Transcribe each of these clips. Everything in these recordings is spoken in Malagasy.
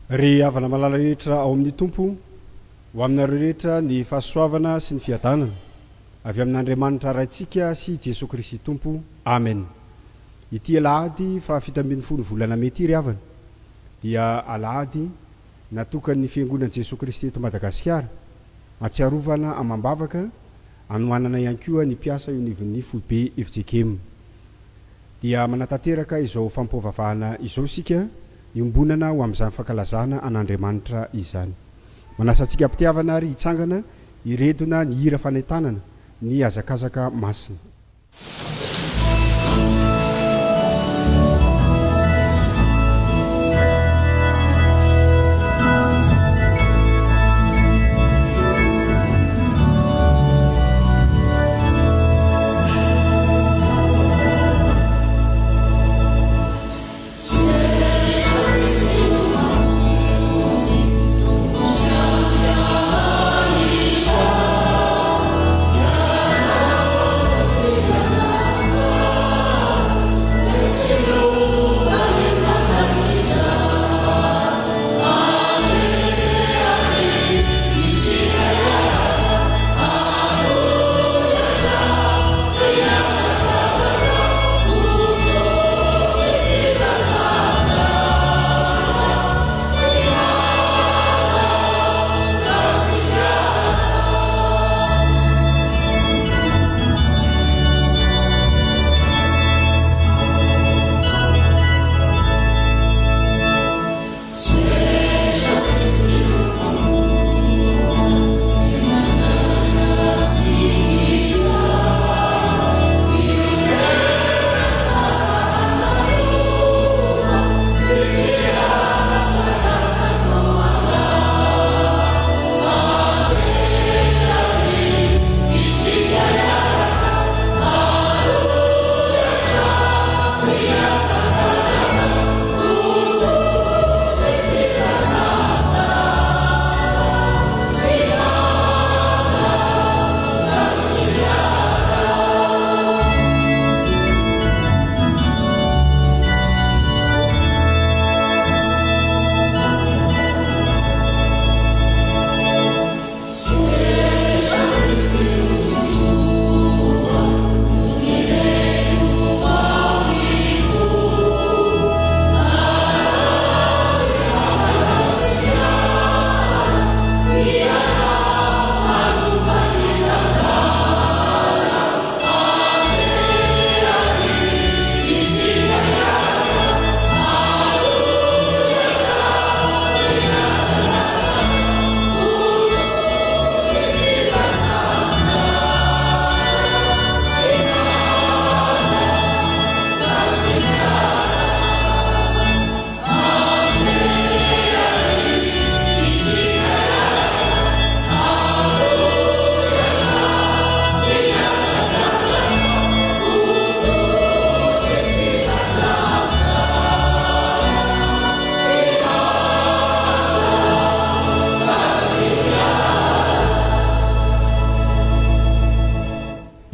Ry havana malala rehetra ao amin'ny Tompo, ho aminareo rehetra ny fahasoavana sy ny fiadanana avy amin'Andriamanitra Raintsika sy Jesoa Kristy Tompo. Amen. Ity alahady faha 17 volana mey ity ry havana dia alahady natokan'ny Fiangonan'i Jesoa Kristy eto Madagasikara hatsiarovana amam-bavaka hanohanana ihany koa ny mpiasa eo anivon'ny foibe fjkm. Dia manatanteraka izao fampivavahana izao isika iombonana ho amin'izany fankalazana an'Andriamanitra izany. Manasa antsika am-pitiavana ary hitsangana hiredona ny hira fanentanana ny hazakazaka masina.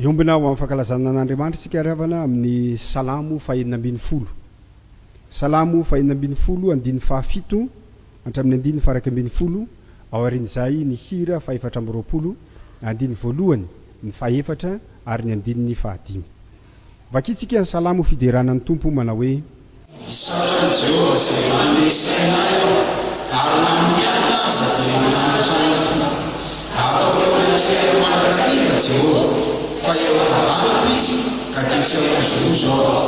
Hiombona ho amin'ny fankalazana an'Andriamanitra isika ry havana amin'ny Salamo fahenina ambin'ny folo. Salamo fahenina ambin'ny folo andininy faha-7 hatramin'ny andininy faha-11, aorian'izay ny hira faha-24, andininy voalohany, ny faha-4 ary ny andininy faha-5. Vakintsika ny Salamo fiderana ny Tompo manao hoe. Misaotra an'i Jehovah izay manome saina ahy aho, ary na amin'ny alina aza dia mananatra ahy ny foko. Ataoko eo anatrehako mandrakariva Jehovah, fa eo ankavanako Izy, ka dia tsy hahozohozo aho.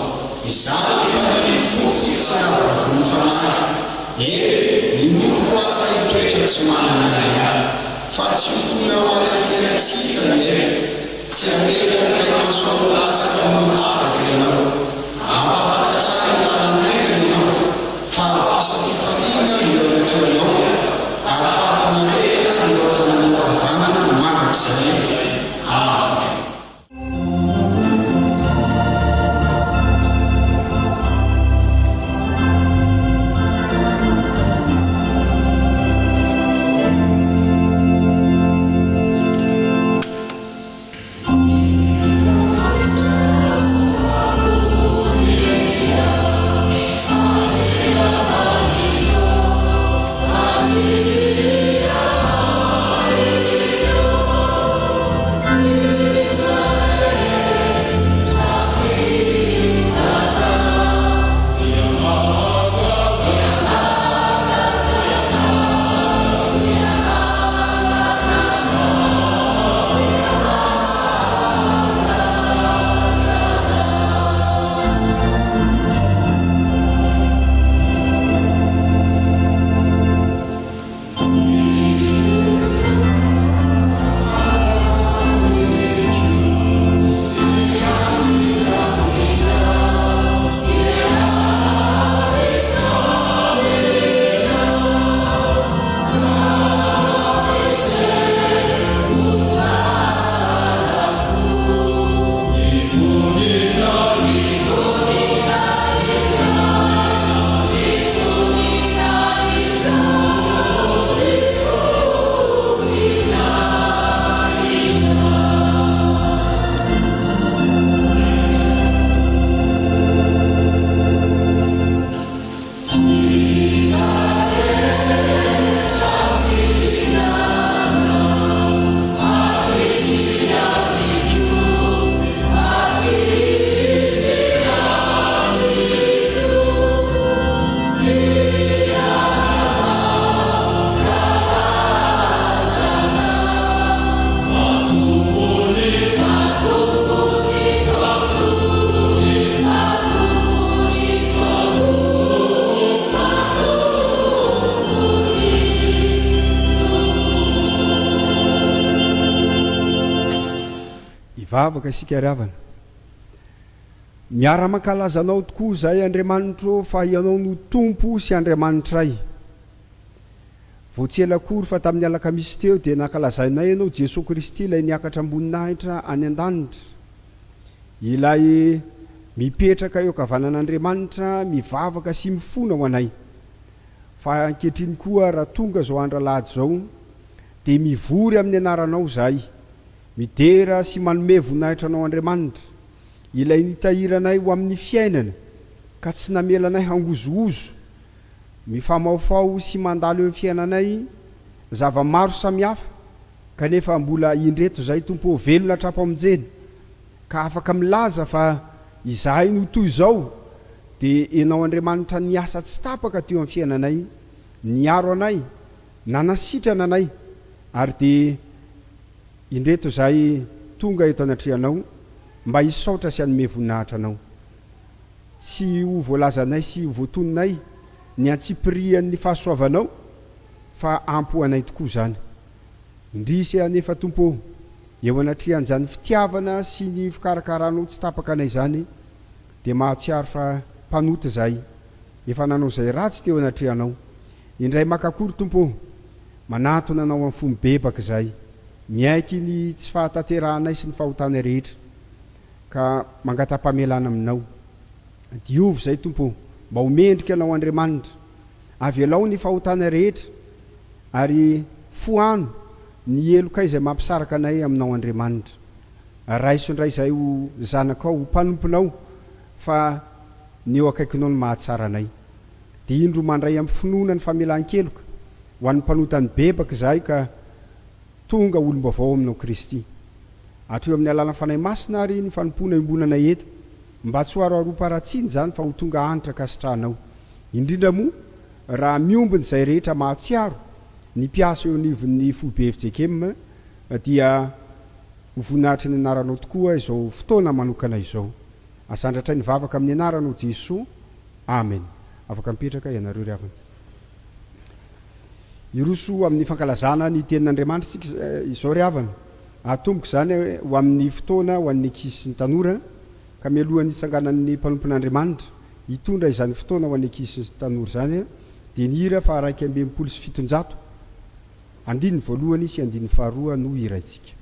Izaho no fanirian'ny foko sy ravoravoan'ny fanahiko, eny, ny nofoko aza hitoetra tsy manana ahiahy. Fa tsy ho foinao any amin'ny fiainantsika ny aiko. Tsy hamela ny ray maso ho latsaka ao amin'ny lavaka ianao. Hampahafantatra ahy ny lalan'aina ianao. Fahavokisam-pifaliana no eo anatrehanao, ary fahafinaretana no eo an-tananao ankavanana mandrakizay. Amen. Hivavaka isika ry havana. Miara-mankalaza Anao tokoa izahay Andriamanitro ô fa Ianao no Tompo sy Andriamanitray. Vao tsy ela akory fa tamin'ny alakamisy teo dia nankalazainay Ianao Jesoa Kristy ilay niakatra am-boninahitra any an-danitra. Ilay mipetraka eo ankavanan'Andriamanitra mivavaka sy mifona ho anay. Fa ankehitriny koa raha tonga izao andro alahady izao dia mivory amin'ny anaranao izahay, midera sy manome voninahitra Anao Andriamanitra, ilay nitahiry anay ho amin'ny fiainana ka tsy namela anay hangozohozo, mifamahofaho sy mandalo eo amin'ny fiainanay zava-maro samihafa kanefa mbola indreto izahay Tompo ô velona hatrampamonjena ka afaka milaza fa izahay no toy izao dia Ianao Andriamanitra niasa tsy tapaka teo amin'ny fiainanay, niaro anay, nanasitrana anay ary dia indreto izahay tonga eto anatrehanao mba hisaotra sy hanome voninahitra Anao. Tsy ho voalazanay sy ho voatononay ny antsipirian'ny fahasoavanao fa ampy ho anay tokoa izany. Indrisy anefa Tompo ô, eo anatrehan'izany fitiavana sy ny fikarakaranao tsy tapaka anay izany dia mahatsiaro fa mpanota izahay, efa nanao izay ratsy teo anatrehanao. Indray maka akory Tompo ô, manatona Anao amin'ny fo mibebaka izahay, miaiky ny tsy fahatanterahanay sy ny fahotanay rehetra, ka mangata-pamelana Aminao. Diovy izahay Tompo ô, mba ho mendrika Anao Andriamanitra. Avelao ny fahotanay rehetra, ary fohano ny helokay izay mampisaraka anay Aminao Andriamanitra. Raiso indray izahay ho zanakao, ho mpanomponao, fa ny eo akaikinao no mahatsara anay. Dia indro mandray amin'ny finoana ny famelan-keloka ho an'ny mpanota nibebaka izahay ka tonga olom-baovao ao aminao Kristy. Hatreo amin'ny alalan'ny Fanahy Masina àry ny fanompoana iombonanay eto, mba tsy ho aroaroam-paharatsiana izany fa ho tonga hanitra ankasitrahanao. Indrindra moa raha miombona izay rehetra mahatsiaro ny mpiasa eo anivon'ny foibe fjkm dia ho voninahitry ny anaranao tokoa izao fotoana manokana izao. Asandratray ny vavaka amin'ny anaranao Jesoa. Amen. Afaka mipetraka ianareo ry havana. Hiroso amin'ny fankalazana ny tenin'Andriamanitra isika izao ry havana. Atomboka izany ho amin'ny fotoana ho an'ny ankizy sy ny tanora, ka mialohan'ny hitsanganan'ny mpanompon'Andriamanitra hitondra izany fotoana ho an'ny ankizy sy ny tanora izany dia ny hira faha 761, andininy voalohany sy andininy faharoa no hiraintsika.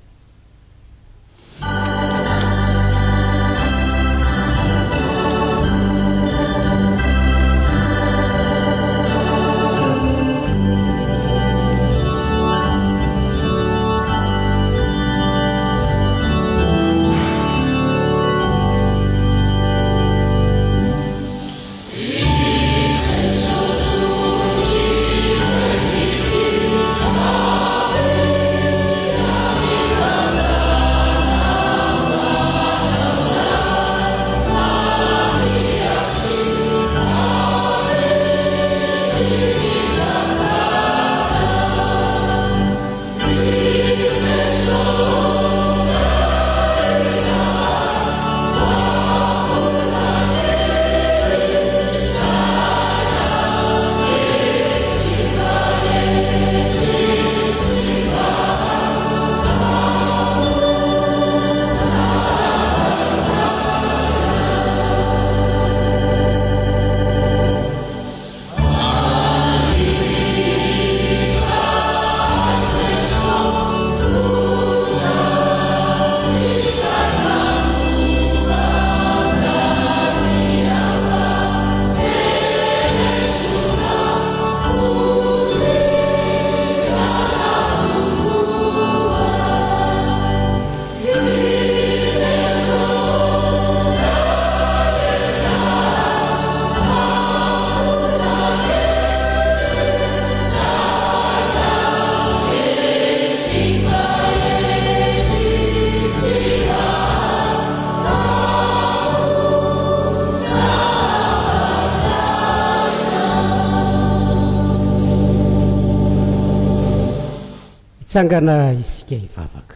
Hitsangana isika hivavaka.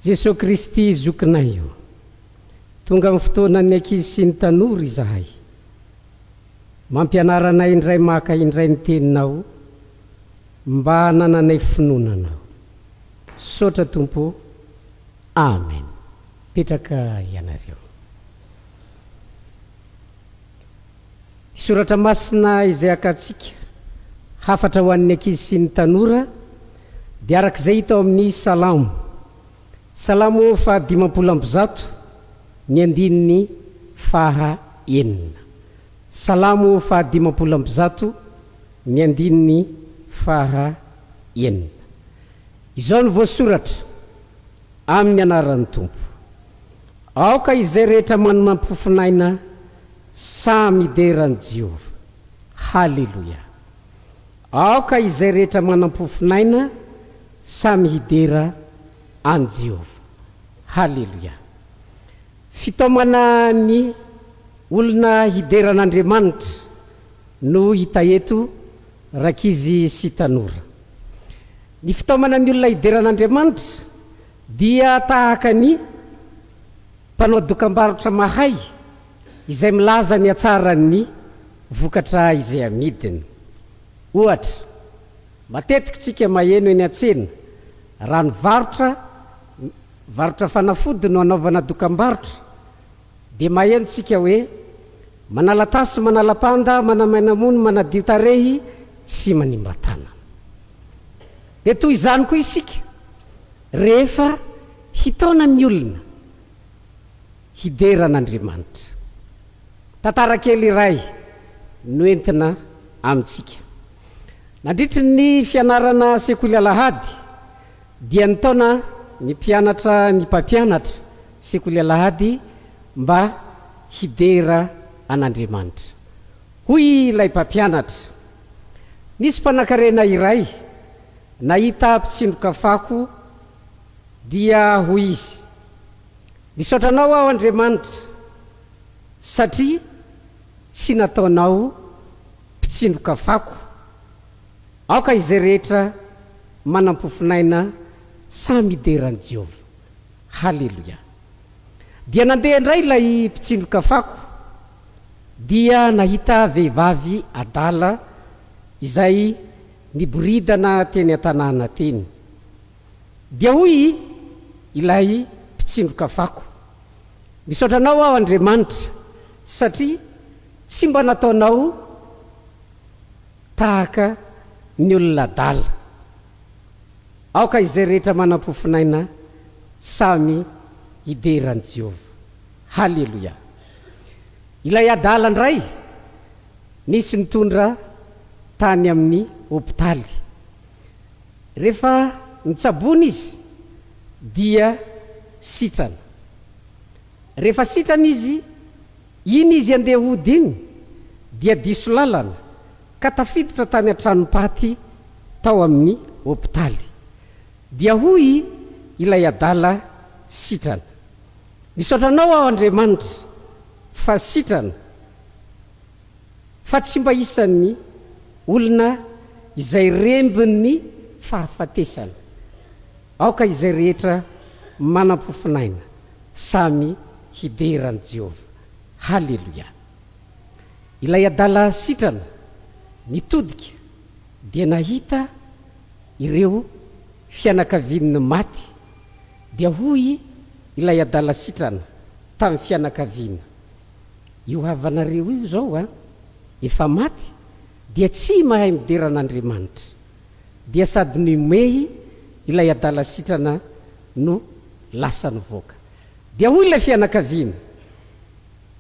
Jesoa Kristy zokinay o! Tonga amin'ny fotoanan'ny ankizy sy ny tanora izahay. Mampianara anay indray maka indray ny teninao. mba hanananay finoana Anao. Misaotra Tompo o. Amen. Mipetraka ianareo. Ny Soratra Masina izay hakantsika hafatra ho an'ny ankizy sy ny tanora dia araka izay hita ao amin'ny Salamo. Salamo faha 150, ny andininy faha enina. Salamo faha 150, ny andininy faha enina. Izao no voasoratra amin'ny anaran'ny Tompo, Aoka izay rehetra manampofon'aina samy hidera an'i Jehovah. Haleloia! Aoka izay rehetra manampofon'aina samy hidera an'i Jehovah. Haleloia! Fitaomana ny olona hidera an'Andriamanitra no hita eto rankizy sy tanora. Ny fitaomana ny olona hidera an'Andriamanitra dia tahaka ny mpanao dokambarotra mahay izay milaza ny hatsaran'ny vokatra izay amidiny. Ohatra, matetika isika maheno eny an-tsena raha ny varotra varotra fanafody no anaovana dokambarotra dia maheno tsika hoe manala tasy, manala panda, manamaina mony, manadio tarehy, tsy manimba tanana. Dia toy izany koa isika rehefa hitaona ny olona hidera an'Andriamanitra. Tantara kely iray no entina amintsika. Nandritry ny fianarana sekoly alahady dia nitaona ny mpianatra ny mpampianatra sekoly alahady mba hidera an'Andriamanitra. Hoy ilay mpampianatra, Nisy mpanankarena iray nahita mpitsindroka fako dia hoy izy, Misaotra anao aho Andriamanitra satria tsy nataonao mpitsindroka fako. Aoka izay rehetra manam-pofonaina samy hidera an'i Jehovah. Haleloia! Dia nandeha indray ilay mpitsindroka fako, dia nahita vehivavy adala izay niboridana teny an-tanàna teny. Dia hoy ilay mpitsindroka fako, Misaotra anao aho Andriamanitra, satria tsy mba nataonao tahaka ny olona adala. Aoka izay rehetra manam-pofonaina samy hidera an'i Jehovah. Haleloia! Ilay adala indray nisy nitondra tany amin'ny hopitaly. Rehefa nitsaboana izy dia sitrana. Rehefa sitrana izy, iny izy andeha hody iny dia diso lalana ka tafiditra tany an-tranom-paty tao amin'ny hopitaly. Dia hoy ilay adala sitrana, Misaotra anao aho Andriamanitra fa sitrana fa tsy mba isan'ny olona izay rembin'ny fahafatesana. Aoka izay rehetra manam-pofonaina samy hidera an'i Jehovah. Haleloia! Ilay adala sitrana nitodika dia nahita ireo fianakaviany maty, dia hoy ilay adala sitrana tamin'ny fianakaviana, Io havanareo io izao an, efa maty dia tsy mahay midera an'Andriamanitra. Dia sady nihomehy ilay adala sitrana no lasa nivoaka. Dia hoy ilay fianakaviana,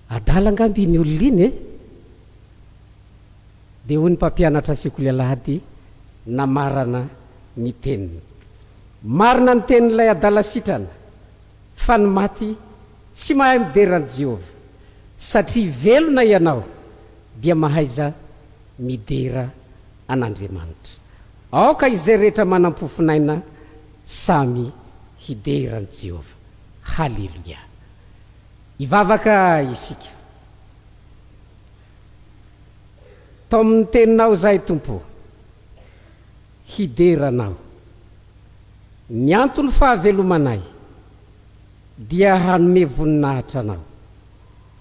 Adala angamba iny olona iny e! Dia hoy ny mpampianatra sekoly alahady namarana ny teniny, Marina ny tenin'ilay adala sitrana, fa ny maty tsy mahay midera an'i Jehovah. Satria velona ianao, dia mahaiza midera an'Andriamanitra. Aoka izay rehetra manam-pofonaina samy hidera an'i Jehovah. Haleloia! Hivavaka isika. Taomin'ny Teninao izahay, Tompo ô, hidera Anao. Ny anton'ny fahavelomanay dia hanome voninahitra Anao.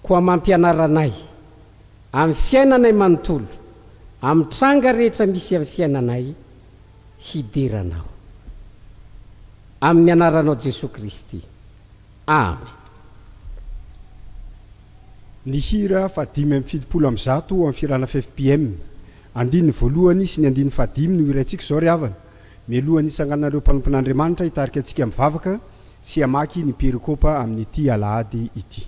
Koa mampianara anay amin'ny fiainanay manontolo, amin'ny tranga rehetra misy amin'ny fiainanay. hidera Anao. Amin'ny anaranao Jesoa Kristy. Amen. Ny hira faha-175 ao amin'ny fihirana ffpm, andininy voalohany sy ny andininy fahadimy no hiraintsika izao ry havana, mialohan'ny hisanganan'ireo mpanompon'Andriamanitra hitarika antsika mivavaka sy hamaky ny perikopa amin'ity alahady ity.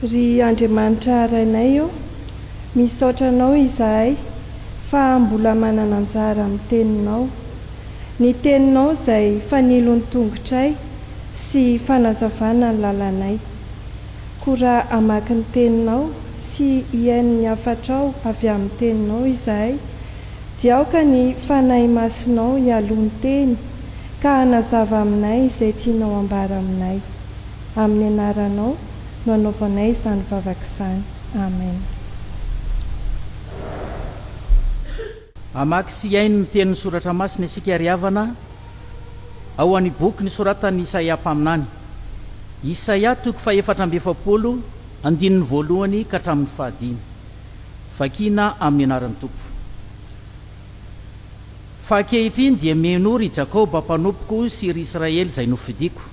Ry Andriamanitra Rainay ô, misaotra Anao izahay fa mbola manana anjara amin'ny Teninao. Ny Teninao izay fanilon'ny tongotray sy fanazavana ny lalanay. Koa raha hamaky ny Teninao sy hihaino ny hafatrao avy amin'ny Teninao izahay, dia aoka ny Fanahy Masinao hialoha ny Teny ka hanazava aminay izay tianao hambara aminay. Amin'ny anaranao no anaovanay izany vavaka izany. Amen. Hamaky sy hihaino ny tenin'ny Soratra Masina isika ry havana ao an'ny boky nosoratan'i Isaia mpaminany. Isaia toko fahefatra amby 40, andininy voalohany ka hatramin'ny fahadimy. Vakiana amin'ny anaran'ny Tompo. Fa ankehitriny dia mihenoa ry Jakoba mpanompoko sy ry Israely izay nofidiko.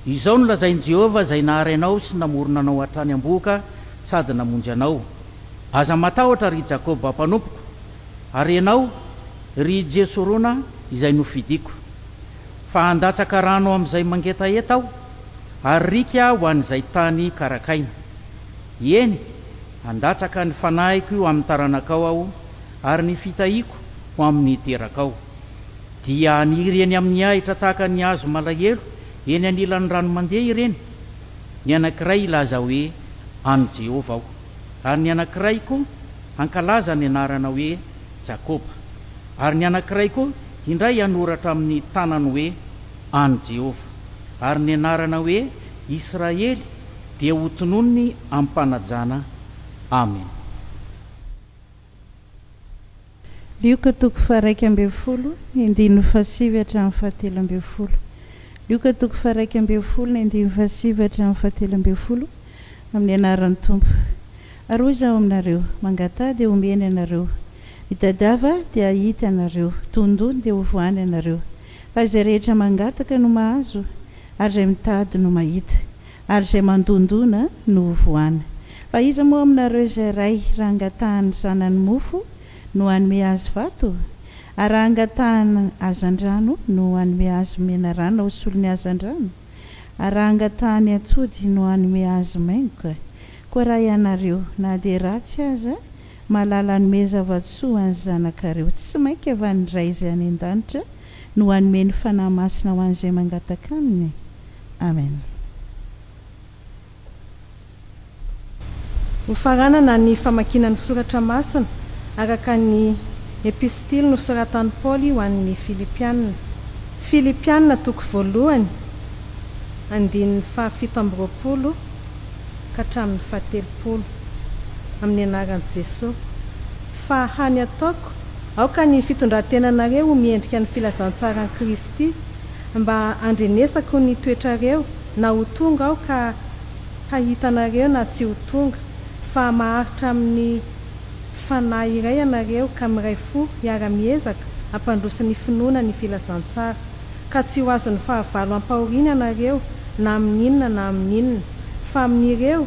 Izao no lazain'i Jehovah izay nahary anao sy namorona anao hatrany am-bohoka sady namonjy anao, Aza matahotra, ry Jakoba mpanompoko, ary ianao, ry Jesorona izay nofidiko. Fa handatsaka rano amin'izay mangetaheta aho, ary riaka ho an'izay tany karakaina. Eny, handatsaka ny fanahiko amin'ny taranakao aho, ary ny fitahiako ho amin'ny terakao. Dia haniry eny amin'ny ahitra tahaka ny hazo malahelo eny anilan'ny rano mandeha ireny. Ny anankiray hilaza hoe, An'i Jehovah aho. Ary ny anankiray koa hankalaza ny anarana hoe Jakoba. Ary ny anankiray koa indray hanoratra amin'ny tanany hoe, An'i Jehovah. Ary ny anarana hoe Israely dia hotononiny amim-panajana. Amena. Lioka toko faha-11, ny andininy fahasivy hatramin'ny fahatelo ambin'ny folo. Lioka toko faha-11, ny andininy fahasivy hatramin'ny fahatelo ambin'ny folo, Amin'ny anaran'ny Tompo. Ary hoy Izaho aminareo, Mangataha dia homena ianareo, mitadiava dia hahita ianareo, dondony dia hovohana ianareo. Fa izay rehetra mangataka no mahazo, ary izay mitady no mahita. Ary izay mandondona no hovohana. Fa iza moa aminareo izay ray, raha angatahan'ny zanany mofo, no hanome azy vato? Ary raha angatahany hazandrano, no hanome azy menarana ho solon'ny hazandrano? Ary raha angatahany atody, no hanome azy maingoka? Koa raha ianareo, na dia ratsy aza, mahalala hanome zava-tsoa ho an'ny zanakareo, tsy mainka va ny Ray izay any an-danitra no hanome ny Fanahy Masina ho an'izay mangataka Aminy? Amen. Hofaranana ny famakiana ny Soratra Masina araka ny Epistily nosoratan'i Paoly ho an'ny Filipiana. Filipiana toko voalohany, andininy faha 27 ka hatramin'ny faha-30. Amin'ny anaran'i Jesoa. Fa hany ataoko, aoka ny fitondran-tenanareo ho miendrika ny filazantsaran'i Kristy, mba handrenesako ny toetrareo na ho tonga aho ka hahita anareo na tsy ho tonga, fa maharitra amin'ny fanahy iray ianareo ka miray fo hiara-miezaka hampandroso ny finoana ny filazantsara. Ka tsy ho azon'ny fahavalo ampahoriana ianareo na amin'inona na amin'inona. Fa amin'ireo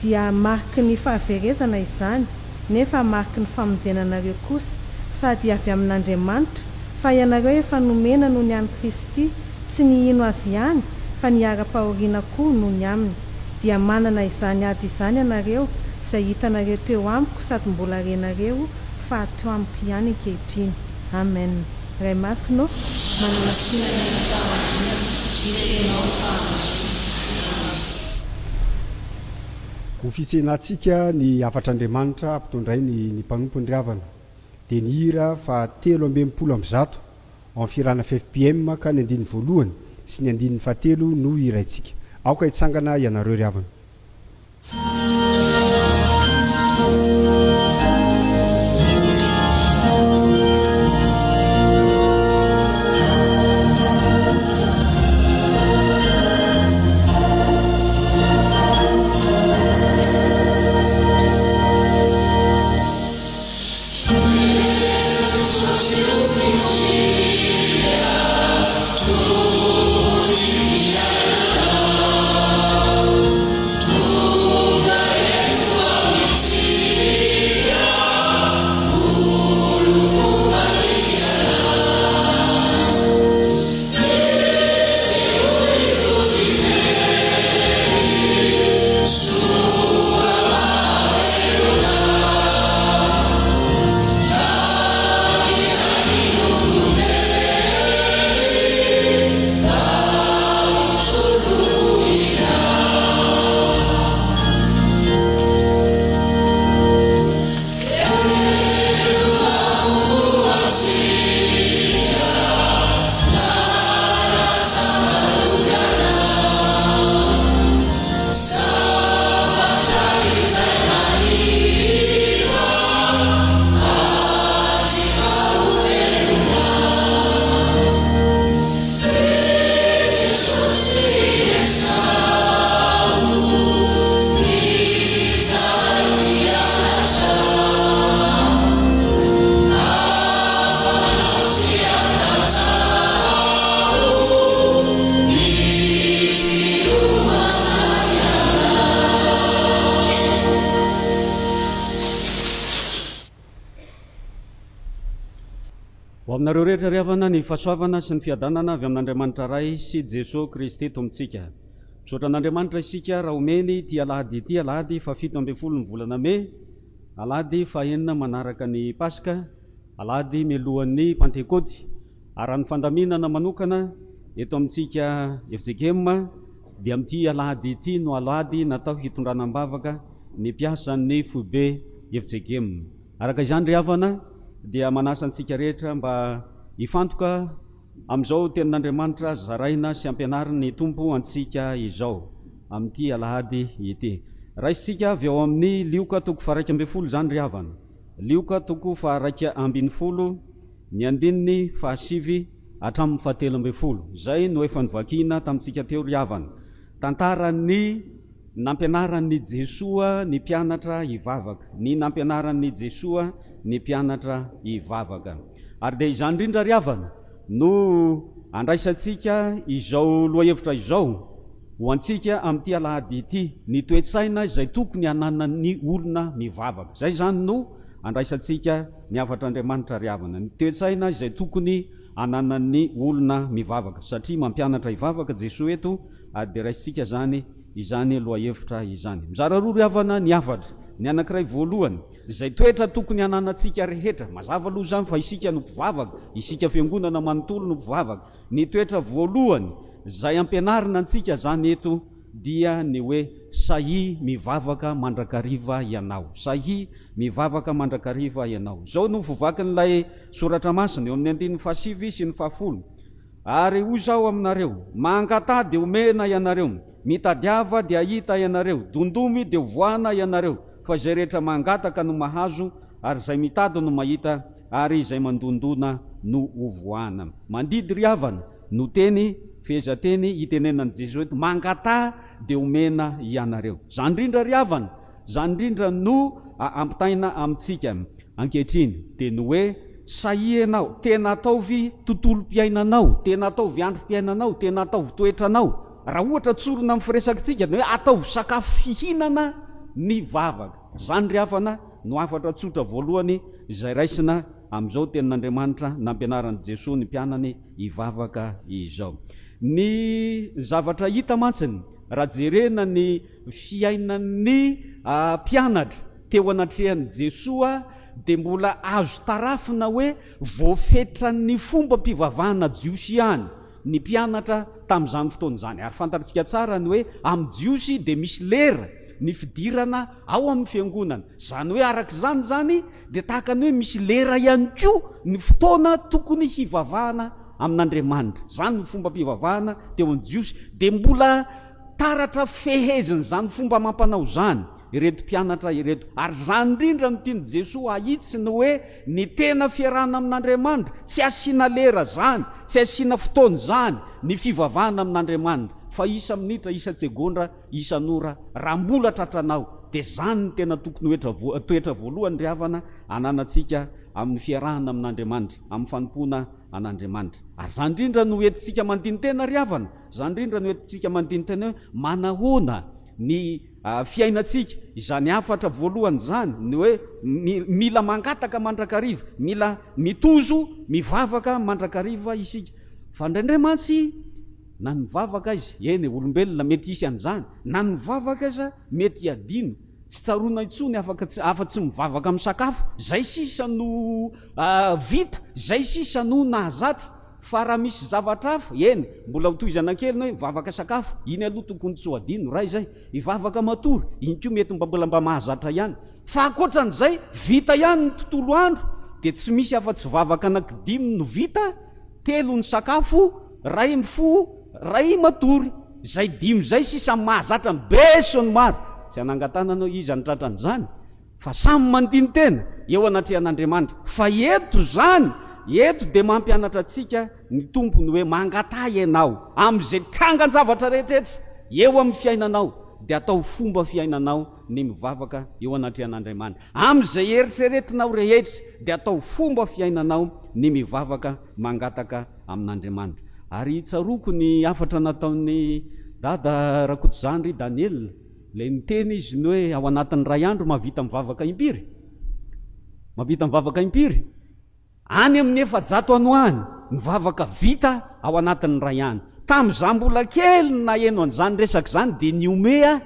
dia mariky ny fahaverezana izany, nefa mariky ny famonjena anareo kosa, sady avy amin'Andriamanitra, fa ianareo efa nomena noho ny amin'i Kristy, tsy ny hino Azy ihany, fa ny hiharam-pahoriana koa noho ny aminy. Dia manana izany ady izany ianareo, izay hitanareo teo amiko sady mbola renareo fa ato amiko ihany ankehitriny. Amen. Ray Masina ô, manamasina ny amin'ny fahamarinana, ny Teninao no fahamarinana. Ho fitsenantsika ny hafatr'Andriamanitra ampitondrainy ny mpanompony ry havana, dia ny hira faha 163 ao amin'ny fihirana ffpm ka ny andininy voalohany sy ny andininy fahatelo no hiraintsika. Aoka hitsangana ianareo ry havana. Ho aminareo rehetra ry havana ny fahasoavana sy ny fiadanana avy amin'Andriamanitra Ray sy Jesoa Kristy Tompontsika. Misaotra an'Andriamanitra isika raha omeny ity alahady ity, alahady faha-17 ny volana mey, alahady fahenina manaraka ny Paska, alahady mialohan'ny Pantekôty. Ary raha ny fandaminana manokana eto amintsika fjkm dia amin'ity alahady ity no alahady natao hitondrana am-bavaka ny mpiasan'ny foibe fjkm. Araka izany ry havana dia manasa antsika rehetra mba hifantoka amin'izao tenin'Andriamanitra zaraina sy ampianarin'ny Tompo antsika izao amin'ity alahady ity. Raisintsika avy ao amin'ny Lioka toko faha-11 izany ry havana. Lioka toko faha-11 ny andininy fahasivy hatramin'ny fahatelo ambin'ny folo. Izay no efa novakiana tamintsika teo ry havana. Tantaran'ny nampianaran'i Jesoa ny mpianatra hivavaka. Ny nampianaran'i Jesoa ny mpianatra hivavaka. Ary dia izany indrindra ry havana no andraisantsika izao lohahevitra izao ho antsika amin'ity alahady ity, ny toe-tsaina izay tokony hananan'ny olona mivavaka. Izay izany no andraisantsika ny hafatr'Andriamanitra ry havana, ny toe-tsaina izay tokony ananan'ny olona mivavaka, satria mampianatra hivavaka Jesoa eto ary dia raisintsika izany izany lohahevitra izany. Mizara roa ry havana ny hafatra, ny anankiray voalohany, izay toetra tokony hananantsika rehetra, mazava aloha izany fa isika no mpivavaka, isika fiangonana manontolo no mpivavaka, ny toetra voalohany izay ampianarina antsika izany eto dia ny hoe sahia mivavaka mandrakariva ianao, sahia mivavaka mandrakariva ianao. Izao no vovakin'ilay soratra masina eo amin'ny andininy fahasivy sy ny fahafolo, Ary hoy Izaho aminareo, Mangataha dia homena ianareo, mitadiava dia hahita ianareo, dondomy dia hovoahana ianareo, fa izay rehetra mangataka no mahazo, ary izay mitady no mahita, ary izay mandondona no hovoahana. Mandidy ry havana, no teny, fehezanteny itenenan'i Jesoa eto, mangataha dia homena ianareo. Izany indrindra ry havana, izany indrindra no ampitaina amintsika ankehitriny, dia ny hoe. Sahia ianao, tena ataovy tontolom-piainanao, tena ataovy androm-piainanao, tena ataovy toetranao. Raha ohatra tsorina amin'ny firesakitsika dia hoe ataovy sakafo fihinana ny vavaka. Izany ry havana no hafatra tsotra voalohany izay raisina amin'izao tenin'Andriamanitra nampianaran'i Jesoa ny mpianany hivavaka izao. Ny zavatra hita mantsiny raha jerena ny fiainan'ny mpianatra teo anatrehan'i Jesoa dia mbola azo tarafina hoe voafetran'ny fombam-pivavahana jiosy ihany ny mpianatra tamin'izany fotoana izany. Ary fantatsika tsara ny hoe amin'ny Jiosy dia misy lera ny fidirana ao amin'ny fiangonana. Izany hoe araka izany izany dia tahaka ny hoe misy lera ihany koa ny fotoana tokony hivavahana amin'Andriamanitra. Izany no fombam-pivavahana teo amin'ny Jiosy. Dia mbola taratra fehezin'izany fomba amam-panao izany ireto mpianatra ireto. Ary izany indrindra no tian'i Jesoa hahitsy ny hoe ny tena fiarahana amin'Andriamanitra, tsy asiana lera izany, tsy asiana fotoana izany ny fivavahana amin'Andriamanitra, fa isa-minitra, isa-tsegondra, isan'ora, raha mbola tratranao, dia izany no tena tokony ho toetra voalohany ry havana ananantsika amin'ny fiarahana amin'Andriamanitra, amin'ny fanompoana an'Andriamanitra. Ary izany indrindra no entintsika mandini-tena ry havana, izany indrindra no entintsika mandini-tena hoe manahoana ny fiainantsika, izany hafatra voalohany izany, ny hoe mila mangataka mandrakariva, mila mitozo mivavaka mandrakariva isika. Fa indraindray mantsy na ny mivavaka aiza, eny e, olombelona mety hisy an'izany, na ny mivavaka aiza mety hadino, tsy tsaroana intsony afaka tsy afa-tsy mivavaka misakafo, izay sisa no vita, izay sisa no nahazatra. Fa raha misy zavatra hafa, eny, mbola ho tohizana kely ny hoe vavaka sakafo, iny aloha tokony tsy ho adino, raha izay, hivavaka matory, iny koa mety mba mbola mba mahazatra ihany. Fa ankoatran'izay, vita ihany ny tontolo andro, dia tsy misy afa-tsy vavaka anankidimy no vita, telo ny sakafo, ray mifoha, ray matory. Izay dimy izay sisa mahazatra ny be sy ny maro. Tsy hanangan-tanana hoe iza no tratran'izany. Fa samy mandini-tena eo anatrehan'Andriamanitra. Fa eto izany, eto dia mampianatra antsika ny Tompo ny hoe mangataha ianao amin'izay trangan-javatra rehetrretra eo amin'ny fiainanao, dia atao fomba fiainanao ny mivavaka eo anatrehan'Andriamanitra. Amin'izay eritreretinao rehetra, dia atao fomba fiainanao ny mivavaka mangataka amin'Andriamanitra. Ary tsaroako ny hafatra nataon'i Dada Rakotozandry Daniel. Ilay niteny izy ny hoe ao anatin'ny iray andro mahavita mivavaka impiry? Mahavita mivavaka impiry? Any amin'ny 400 any ho any ny vavaka vita ao anatin'ny iray andro. Tamin'izaho mbola kely no naheno an'izany resaka izany dia nihomehy aho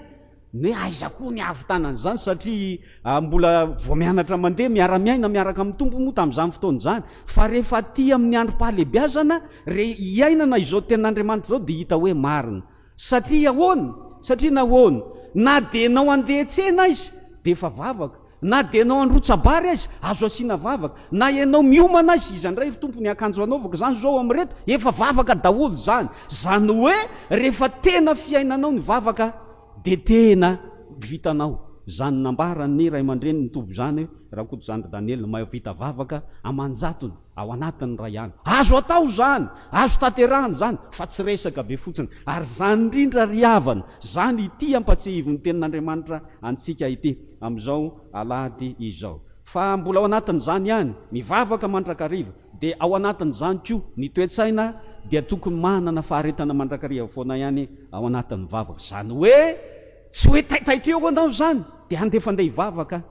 ny hoe aiza koa ny hahavitana an'izany satria mbola vao mianatra mandeha miara-miaina miaraka amin'ny Tompo moa tamin'izany fotoana izany. Fa rehefa aty amin'ny androm-pahalehibiazana, re iainana izao tenin'Andriamanitra izao dia hita hoe marina. Satria ahoana? Satria nahoana? Na dia enao andeha tsena aiza dia efa vavaka, na dia enao handrotsa-bary aiza azo asiana vavaka, na enao miomana aiza, iza indray ry Tompo ny akanjo hanaovako izany zao amin'ireto, efa vavaka daholo izany. Izany hoe rehefa tena fiainanao ny vavaka dia tena vitanao izany nambaran'ny ray aman-dreny ny Tompo izany hoe Rakotozandry Daniel mahavita vavaka aman-jatony. ao anatin'ny iray andro. Azo atao izany, azo tanterahina izany, fa tsy resaka be fotsiny. Ary izany indrindra ry havana, izany ity ampatsiahivin'ny Tenin'Andriamanitra antsika ity amin'izao alahady izao. Fa mbola ao anatin'izany ihany, mivavaka mandrakariva, dia ao anatin'izany koa ny toe-tsaina dia tokony manana faharetana mandrakariva foana ihany ao anatin'ny vavaka. Izany hoe tsy hoe taitaitra eo ianao izany dia handefandeha hivavaka.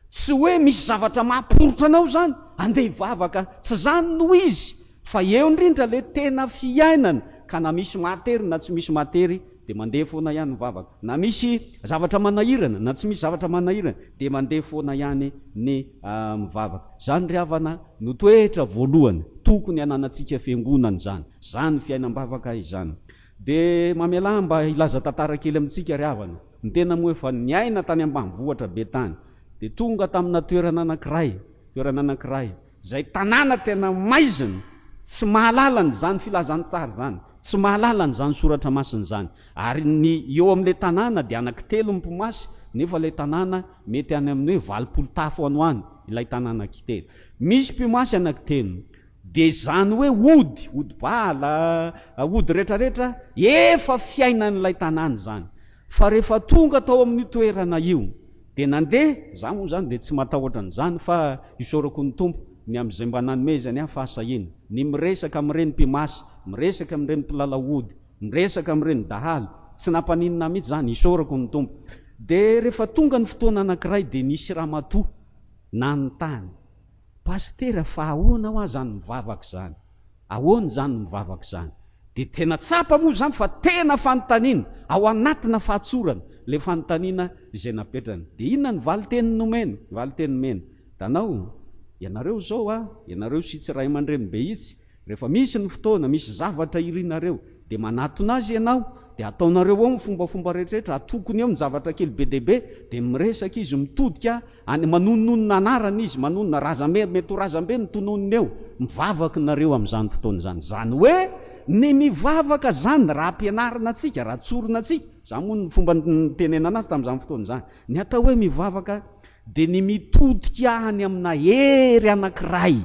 Tsy hoe misy zavatra mahaporitra anao izany, andeha hivavaka, tsy izany no izy, fa eo indrindra ilay tena fiainana, ka na misy mahatery na tsy misy mahatery dia mandeha foana ihany ny vavaka, na misy zavatra manahirana na tsy misy zavatra manahirana dia mandeha foana ihany ny mivavaka. Izany ry havana no toetra voalohany tokony hananantsika fiangonana izany, izany fiainam-bavaka izany. Dia mamelà mba hilaza tantara kely amintsika ry havana. Ny tena moa efa niaina tany ambanivohitra be tany. Dia tonga tamina toerana anankiray, toerana anankiray, izay tanàna tena maizina, tsy mahalala an'izany filazantsara izany, tsy mahalala an'izany soratra masina izany. Ary ny eo amin'ilay tanàna dia anankitelo ny mpimasy, nefa ilay tanàna mety any amin'ny hoe 80 tafo any ho any ilay tanàna anankitelo. Misy mpimasy anankitelo. Dia izany hoe ody, ody bala, ody retraretra, efa fiainan'ilay tanàna izany. Fa rehefa tonga tao amin'io toerana io, dia nandeha, za moa izany dia tsy matahotra an'izany fa isaorako ny Tompo, ny amin'izay mba nanomezany ahy fahasahiana, ny miresaka amin'ireny mpimasy, miresaka amin'ireny mpilalao ody, miresaka amin'ireny dahalo, tsy nampaninona ahy mihitsy izany, isaorako ny Tompo. Dia rehefa tonga ny fotoana anankiray dia nisy ramatoa nanontany, Pasitera fa ahoana hoa izany mivavaka izany? Ahoana izany mivavaka izany? Dia tena tsapa moa izany fa tena fanontaniana ao anatina fahatsorana ilay fanontaniana izay napetrany. Dia inona ny valinteny nomeny? Valinteny nomeny, Hitanao, ianareo izao a, ianareo sy itsy ray aman-dreny be itsy, rehefa misy ny fotoana, misy zavatra irinareo, dia manatona azy ianao, dia ataonareo ao ny fombafomba rehetrarehetra, atokony eo ny zavatra kely be dia be, dia miresaka izy, mitodika Any manononona anarana izy, manonona razambe, mety ho razambe no tononiny eo. Mivavaka nareo amin'izany fotoana izany. Izany hoe ny mivavaka izany raha ampianarina antsika, raha tsorina antsika, izany moa ny fomba nitenenana azy tamin'izany fotoana izany. Ny atao hoe mivavaka dia ny mitodika any amina hery anankiray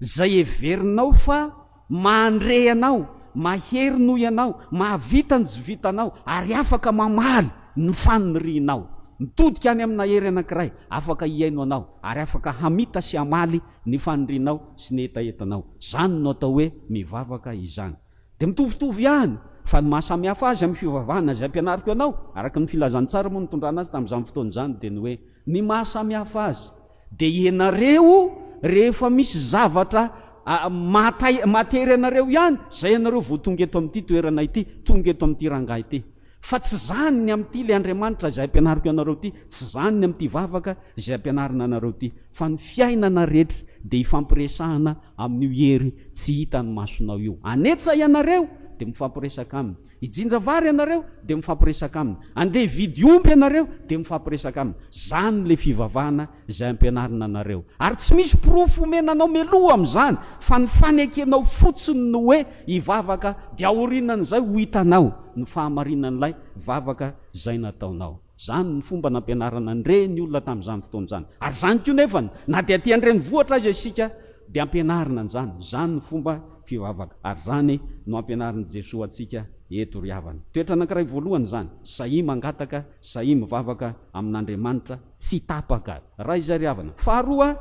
izay heverinao fa Mandre anao, mahery noho ianao, mahavita ny tsy vitanao, ary afaka mamaly ny fanirianao. Mitodika any amina hery anankiray afaka hihaino anao, ary afaka hamita sy hamaly ny fanirianao sy ny hetahetanao. Izany no atao hoe mivavaka izany. Dia mitovitovy ihany, fa ny maha samy hafa azy amin'ny fivavahana izay ampianariko anao, araka ny filazantsara moa nitondrana azy tamin'izany fotoana izany, dia ny hoe ny maha samy hafa azy Dia ianareo rehefa misy zavatra mahatery anareo ihany, zay ianareo vao tonga eto amin'ity toerana ity, tonga eto amin'ity rangahy ity. Fa tsy zany ny amin'ity ilay Andriamanitra izay ampianariko anareo ity, tsy zany ny amin'ity vavaka izay ampianarina anareo ity. Fa ny fiainana rehetra dia ifampiresahana amin'io hery tsy hitan'ny masonao io. Anetsa ianareo dia mifampiresaka aminy. Hijinja vary ianareo dia mifampiresaka aminy. Andeha hividy omby ianareo dia mifampiresaka aminy. Zany ilay fivavahana izay ampianarina anareo. Ary tsy misy porofo omena anao mialoha amin'izany fa ny fanekenao fotsiny ny hoe hivavaka dia aorianan'izay ho hitanao ny fahamarinan'ilay vavaka izay nataonao. Izany ny fomba nampianarana an'ireny olona tamin'izany fotoana izany. Ary izany koa nefany, na dia aty an-drenivohitra aza isika dia ampianarina an'izany. Izany ny fomba fivavaka. Ary izany no ampianarin'i Jesoa antsika eto ry havana. Toetra anankiray voalohany izany, sahia mangataka, sahia mivavaka amin'Andriamanitra tsy tapaka. Iray izay ry havana. Faharoa,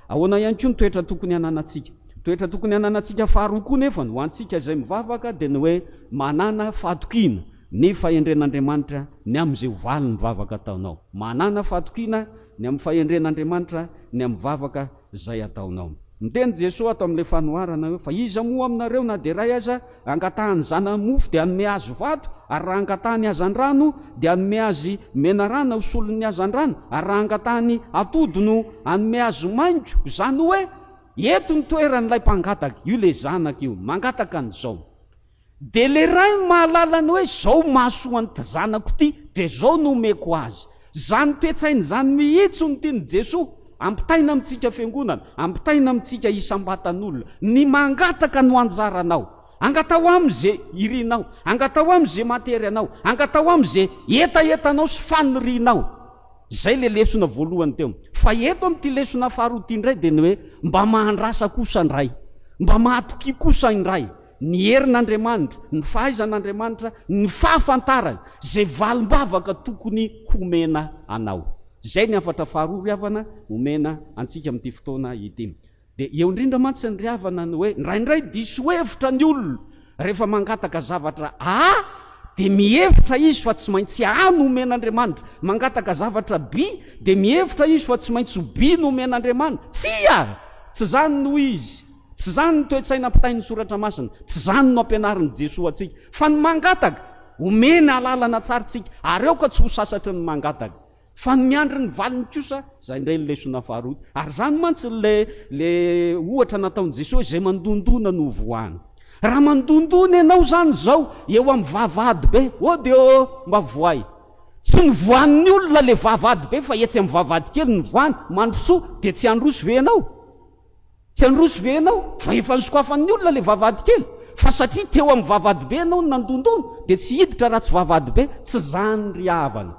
ahoana ihany koa ny toetra tokony hananantsika? Toetra tokony hananantsika faharoa koa nefany, ho antsika izay mivavaka dia ny hoe manàna fahatokiana ny fahendren'Andriamanitra ny amin'izay ho valin'ny vavaka ataonao. Manàna fahatokiana ny amin'ny fahendren'Andriamanitra ny amin'ny vavaka izay ataonao. Miteny Jesoa ato amin'ilay fanoharana hoe, Fa iza moa aminareo na dia iray aza angatahany zanany mofo dia hanome azy vato, ary raha angatahany hazandrano dia hanome azy menarana ho solon'ny hazandrano, ary raha angatahany atody no hanome azy maingo? Izany hoe, eto ny toeran'ilay mpangataka, io ilay zanaka io, mangataka an'izao. Dia le rainy mahalala ny hoe zao mahasoa an'ity zanako ity dia zao no omeko azy. Zany toe-tsaina izany mihitsy no tian'i Jesoa ampitaina amintsika fiangonana, ampitaina amintsika isam-batan'olona. Ny mangataka no anjaranao. Angataho aminy ze irinao, angataho aminy ze mahatery anao, angataho aminy ze hetahetanao sy fanirianao. Zay le lesona voalohany teo. Fa eto amin'ity lesona faharoa ity indray dia ny hoe mba mahandrasa kosa indray, mba mahatokia kosa indray. Ny herin'Andriamanitra, ny fahaizan'Andriamanitra, ny fahafantarany izay valim-bavaka tokony homena anao. Izay ny hafatra faharoa ry havana omena antsika amin'ity fotoana ity. Dia eo indrindra mantsy ny ry havana ny hoe indraindray diso hevitra ny olona rehefa mangataka zavatra A dia mihevitra izy fa tsy maintsy A no omen'Andriamanitra, mangataka zavatra B dia mihevitra izy fa tsy maintsy ho B no omen'Andriamanitra. Tsia! Tsy izany no izy. Tsy izany ny toe-tsaina ampitain'ny Soratra Masina, tsy izany no ampianarin'i Jesoa antsika, fa ny mangataka, omena alalana tsara isika, ary aoka tsy ho sasatry ny mangataka, fa ny miandry ny valiny kosa, izay indray ny lesona faharoa. Ary izany mantsy ilay ilay ohatra nataon'i Jesoa, izay mandondona no voahana. Raha mandondona ianao izany izao eo amin'ny vavahady be, ody ô, mba vohay. Tsy novohanin'ny olona ilay vavahady be fa etsy amin'ny vavahady kely no vohany, mandrosoa, dia tsy handroso ve ianao? Tsy handroso ve ianao? Fa efa nosokafan'ny olona ilay vavahady kely. Fa satria teo amin'ny vavahady be ianao no nandondona, dia tsy hiditra raha tsy vavahady be. Tsy izany ry havana.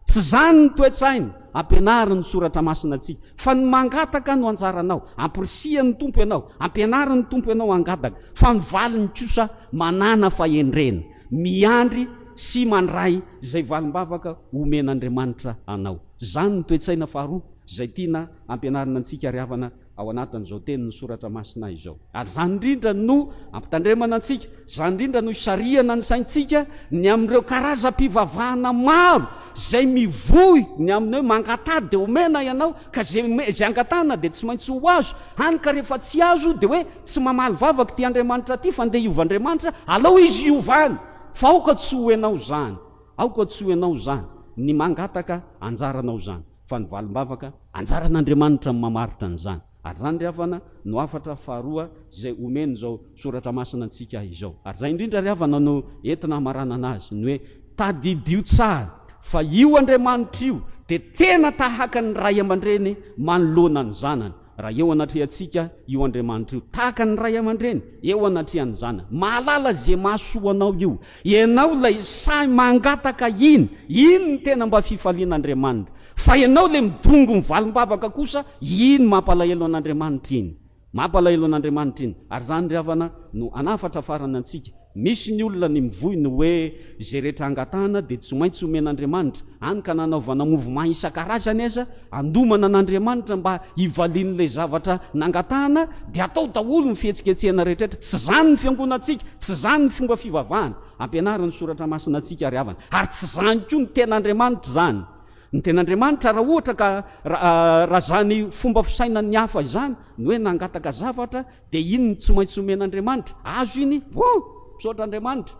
Tsy izany ny toe-tsaina ampianarin'ny Soratra Masina antsika. Fa ny mangataka no anjaranao. Ampirisihan'ny Tompo ianao. Ampianarin'ny Tompo ianao hangataka. Fa ny valiny kosa manàna fahendrena. Miandry sy mandray izay valim-bavaka omen'Andriamanitra anao. Izany ny toe-tsaina faharoa izay tiana ampianarina antsika ry havana. ao anatin'izao tenin'ny Soratra Masina izao. Ary izany indrindra no ampitandremana antsika, izany indrindra no isarihana ny saintsika ny amin'ireo karazam-pivavahana maro izay mivoy ny amin'ny hoe mangataha dia omena ianao, ka izay izay angatahana dia tsy maintsy ho azo, hany ka rehefa tsy azo dia hoe tsy mamaly vavaka ity Andriamanitra ity fa ndeha hiova Andriamanitra, alao izy hiova any, fa aoka tsy ho ianao izany, aoka tsy ho ianao izany, ny mangataka anjaranao izany. Fa ny valim-bavaka, anjaran'Andriamanitra ny mamaritra an'izany. Ary izany ry havana no hafatra faharoa izay omen'izao Soratra Masina antsika izao. Ary izay indrindra ry havana no entina hamaranana azy, ny hoe tadidio tsara fa io Andriamanitra io dia tena tahaka ny ray aman-dreny manoloana ny zanany. Raha eo anatrehantsika io Andriamanitra io, tahaka ny ray aman-dreny eo anatrehan'ny zanany. Mahalala izay mahasoa anao io. Ianao ilay sahy mangataka iny, iny no tena mba fifalian'Andriamanitra. Fa ianao ilay midongy mivalim-bavaka kosa, iny mampalahelo an'Andriamanitra iny. Mampalahelo an'Andriamanitra iny. Ary izany ry havana no hanafatra farany antsika. Misy ny olona ny mivoy ny hoe izay rehetra angatahana dia tsy maintsy omen'Andriamanitra, hany ka nanaovana mouvement isan-karazany aza andomana an'Andriamanitra mba hivalian'ilay zavatra nangatahana dia atao daholo ny fihetsiketsehana rehetrarehetra. Tsy izany ny fiangonantsika, tsy izany ny fomba fivavahana ampianarin'ny Soratra Masina antsika ry havana, ary tsy izany koa ny ten'Andriamanitra izany. Ny ten'Andriamanitra raha ohatra ka raha izany fomba fisainan'ny hafa izany, ny hoe nangataka zavatra Dia iny no tsy maintsy omen'Andriamanitra. Azo iny, bon, misaotra Andriamanitra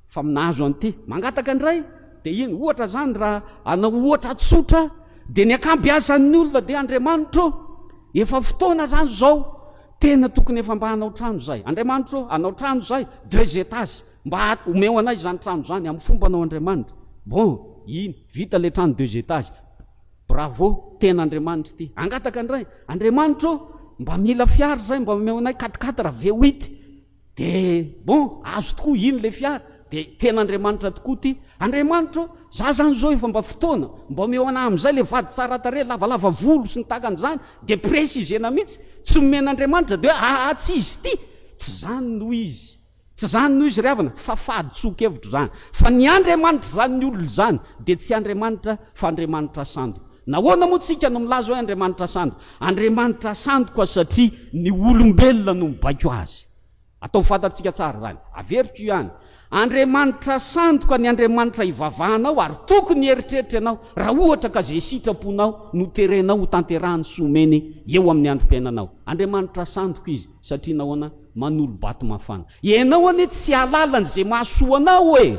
fa nahazo an'ity. Mangataka indray, dia iny. Ohatra izany, raha hanao ohatra tsotra, dia ny ankabeazan'ny olona dia Andriamanitra ô, efa fotoana izany izao, tena tokony efa mba hanao trano izay. Andriamanitra ô, hanao trano izay, deux étages, mba omeo anay izany trano izany amin'ny fombanao Andriamanitra. Bon, iny, vita ilay trano deux étages. Bravo, tena Andriamanitra ity. Angataka indray, Andriamanitra ô, mba mila fiara izay, mba omeo anay quatre quatre V huit. De bon, azo tokoa iny le fiara, de tena Andriamanitra tokoa ity. Andriamanitra ô, za zany zao efa mba fotoana, mba omeo anah amin'izay le vady tsara tarehy, lavalava volo sy ny tahaka an'izany, de préciser-na mihitsy, tsy omen'Andriamanitra de hoe aa tsy izy ity, tsy zany no izy. Tsy izany no izy ry havana fa fahadisoan-kevitra izany. Fa ny Andriamanitra izany olona izany dia tsy Andriamanitra fa Andriamanitra sandoka. Nahoana moa tsika no milaza hoe Andriamanitra sandoka? Andriamanitra sandoka satria ny olombelona no mibaiko azy. Ataovy fantatsika tsara izany. Averiko ihany. Andriamanitra sandoka ny Andriamanitra ivavahanao ary tokony hieritreritra ianao raha ohatra ka izay sitraponao no terenao ho tanterahany sy omeny eo amin'ny androm-piainanao. Andriamanitra sandoka izy satria nahoana? Manolo-bato mafana. Ianao anie tsy hahalala an'izay mahasoa anao e!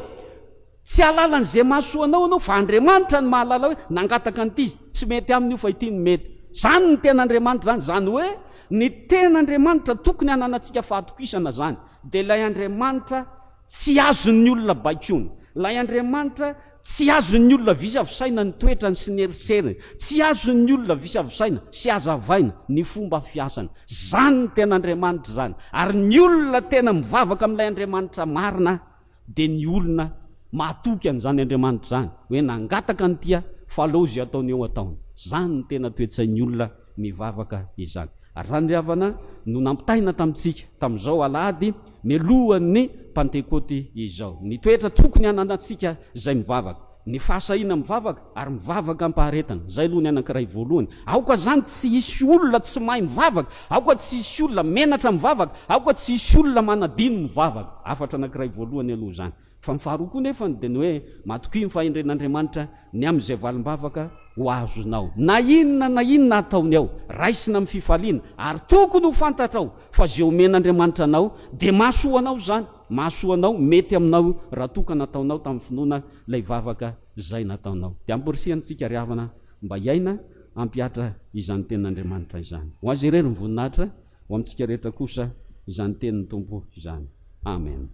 Tsy hahalala an'izay mahasoa anao ianao fa Andriamanitra no mahalala hoe nangataka an'ity izy, tsy mety aminy io fa ity no mety. Izany ny tena Andriamanitra izany, izany hoe ny tena Andriamanitra tokony hananantsika fahatokisana izany dia ilay Andriamanitra Tsy azon'ny olona baikoina. Ilay Andriamanitra tsy azon'ny olona visavisaina ny toetrany sy ny eritreriny. Tsy azon'ny olona visavisaina sy hazavaina ny fomba fiasany. Izany ny tena Andriamanitra izany. Ary ny olona tena mivavaka amin'ilay Andriamanitra marina dia ny olona mahatoky an'izany Andriamanitra izany, hoe nangataka an'ity aho fa aleo izay ataony eo ataony. Izany no tena toe-tsain'ny olona mivavaka izany. Ary izany ry havana no nampitaina tamintsika tamin'izao alahady mialohan'ny Pantekôty izao. Ny toetra tokony hananantsika izay mivavaka. Ny fahasahiana mivavaka ary mivavaka am-paharetana. Izay aloha ny anankiray voalohany. Aoka izany tsy hisy olona tsy mahay mivavaka, aoka tsy hisy olona menatra mivavaka, aoka tsy hisy olona manadino mivavaka. Hafatra anankiray voalohany aloha izany. Fa ny faharoa koa nefany dia ny hoe matokia ny fahendren'Andriamanitra ny amin'izay valim-bavaka ho azonao. Na inona na inona ataony ao, raisina amin'ny fifaliana, ary tokony ho fantatrao fa izay omen'Andriamanitra anao dia mahasoa anao izany, mahasoa anao, mety aminao raha toa ka nataonao tamin'ny finoana ilay vavaka izay nataonao. Dia amporisihantsika ry havana mba hiaina hampihatra izany tenin'Andriamanitra izany. Ho Azy irery ny voninahitra. Ho amintsika rehetra kosa izany tenin'ny Tompo izany. Amen.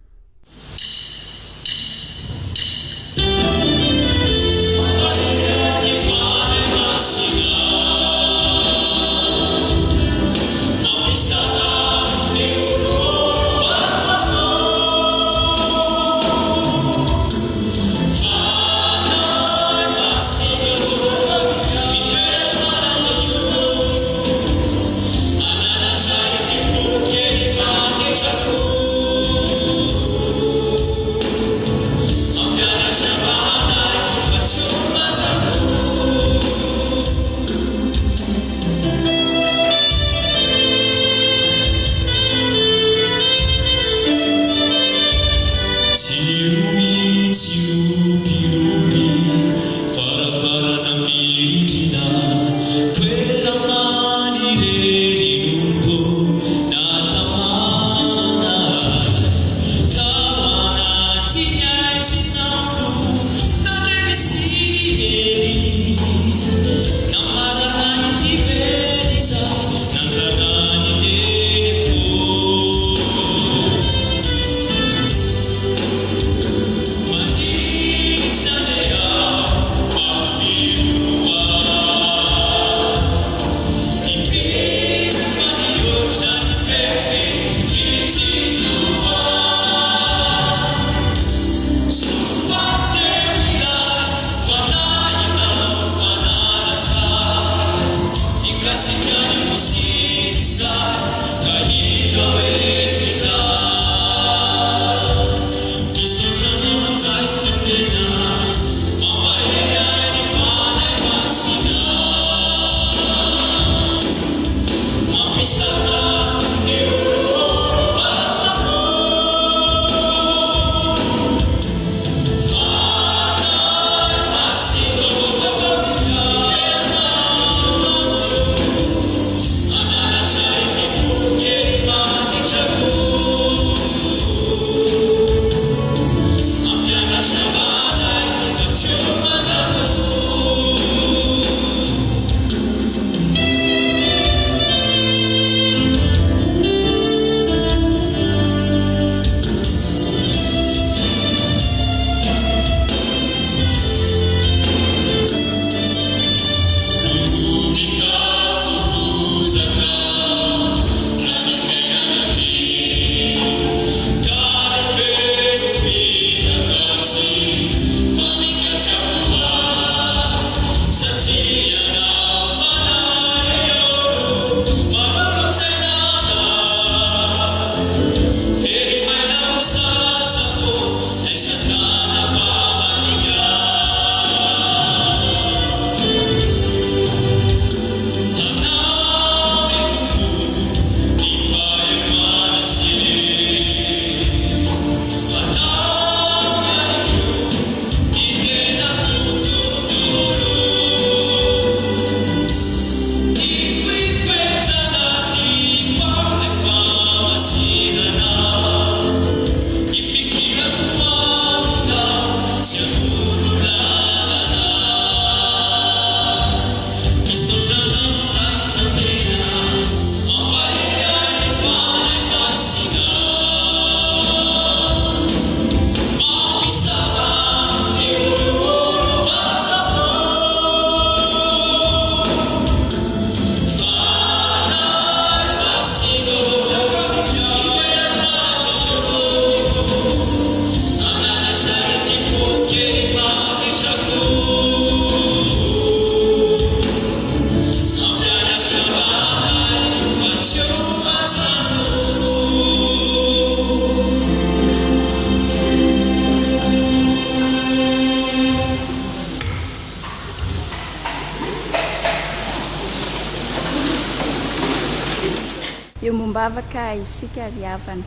Hiombom-bavaka isika ry havana.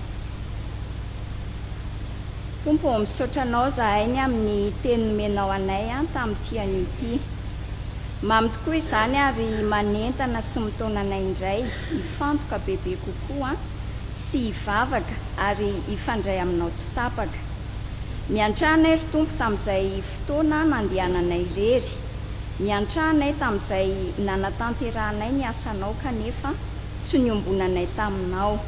Tompo ô, misaotra Anao zahay ny amin'ny teny nomenao anay tamin'ity anio ity. Mamy tokoa izany ary manentana sy mitaona anay indray hifantoka bebe kokoa sy hivavaka ary hifandray Aminao tsy tapaka. Miantrà anay ry Tompo tamin'izay fotoana nandehananay irery. Miantrà anay tamin'izay nanatanterahanay ny asanao kanefa tsy niombonanay taminao.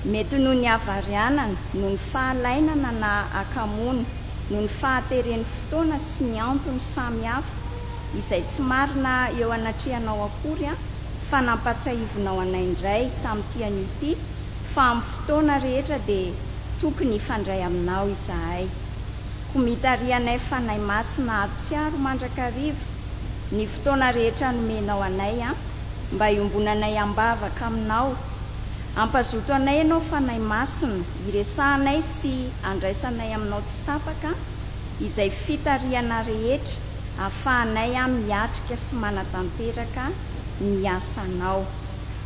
Mety noho ny havarianana, noho ny fahalainana na hakamoana, noho ny fahateren'ny fotoana sy ny antony samy hafa, izay tsy marina eo anatrehanao akory fa nampatsahivinao anay indray tamin'ity anio ity fa amin'ny fotoana rehetra dia tokony hifandray aminao izahay. Koa mitarihanay Fanahy Masina hahatsiaro mandrakariva ny fotoana rehetra nomenao anay mba hiombonanay am-bavaka aminao. Hampazoto anay Ianao Fanahy Masina hiresahanay sy handraisanay aminao tsy tapaka izay fitarihana rehetra ahafahanay miatrika sy manatanteraka ny asanao.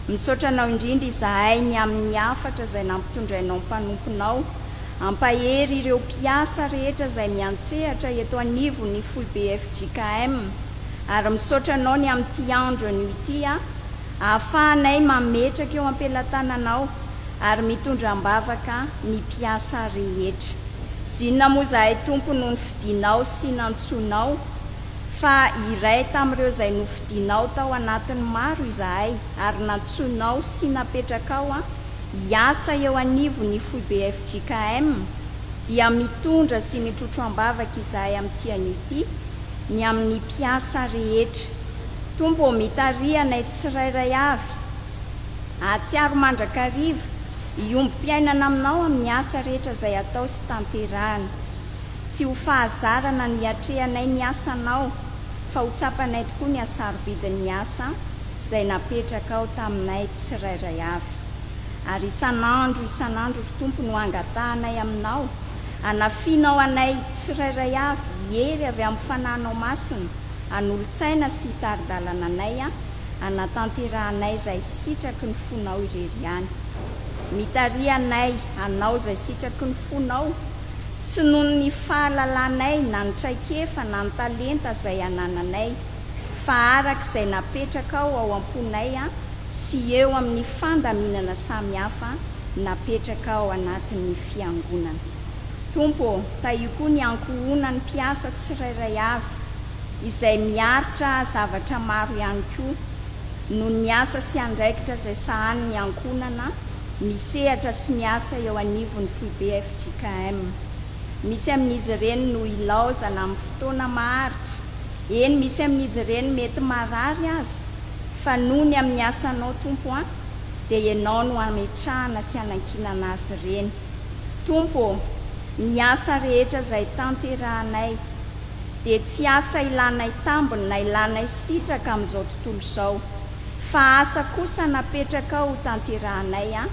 Misaotra Anao indrindra izahay ny amin'ny hafatra izay nampitondrainao mpanomponao hampahery ireo mpiasa rehetra izay miantsehatra eto anivon'ny foibe fjkm ary misaotra Anao ny amin'ity andro anio ity ahafahanay mametraka eo am-pelatananao ary mitondra am-bavaka ny mpiasa rehetra. Zinona moa izahay Tompo no nofidinao sy nantsoinao fa iray tamin'ireo izay nofidinao tao anatin'ny maro izahay ary nantsoinao sy napetrakao hiasa eo anivon'ny foibe fjkm dia mitondra sy mitrotro am-bavaka izahay amin'ity anio ity ny amin'ny mpiasa rehetra. Tompo ô, mitariha anay tsirairay avy hahatsiaro mandrakariva hiombom-piainana Aminao amin'ny asa rehetra izay atao sy tanterahana. Tsy ho fahazarana no hiatrehanay ny asanao fa ho tsapanay tokoa ny hasarobidin'ny asa izay napetrakao taminay tsirairay avy. Ary isan'andro isan'andro ry Tompo no angatahanay Aminao hanafianao anay tsirairay avy hery avy amin'ny Fanahinao Masina hanolo-tsaina sy hitari-dalana anay hanatanterahanay izay sitraky ny fonao irery ihany. Mitariha anay hanao izay sitraky ny fonao, tsy noho ny fahalalanay na ny traikefa na ny talenta izay anananay, fa araka izay napetrakao ao am-ponay sy eo amin'ny fandaminana samihafa napetraka ao anatin'ny Fiangonana. Tompo ô, tahio koa ny ankohonan'ny mpiasa tsirairay avy, izay miaritra zavatra maro ihany koa, noho ny asa sy andraikitra izay sahanin'ny ankohonana misehatra sy miasa eo anivon'ny foibe fjkm. Misy amin'izy ireny no ilaozana amin'ny fotoana maharitra, eny misy amin'izy ireny mety marary aza, fa noho ny amin'ny asanao Tompo an, dia Ianao no ametrahana sy anankinana azy ireny. Tompo ô, ny asa rehetra izay tanterahanay dia tsy asa ilanay tambiny na ilanay sitraka amin'izao tontolo izao, fa asa kosa napetrakao ho tanterahanay an,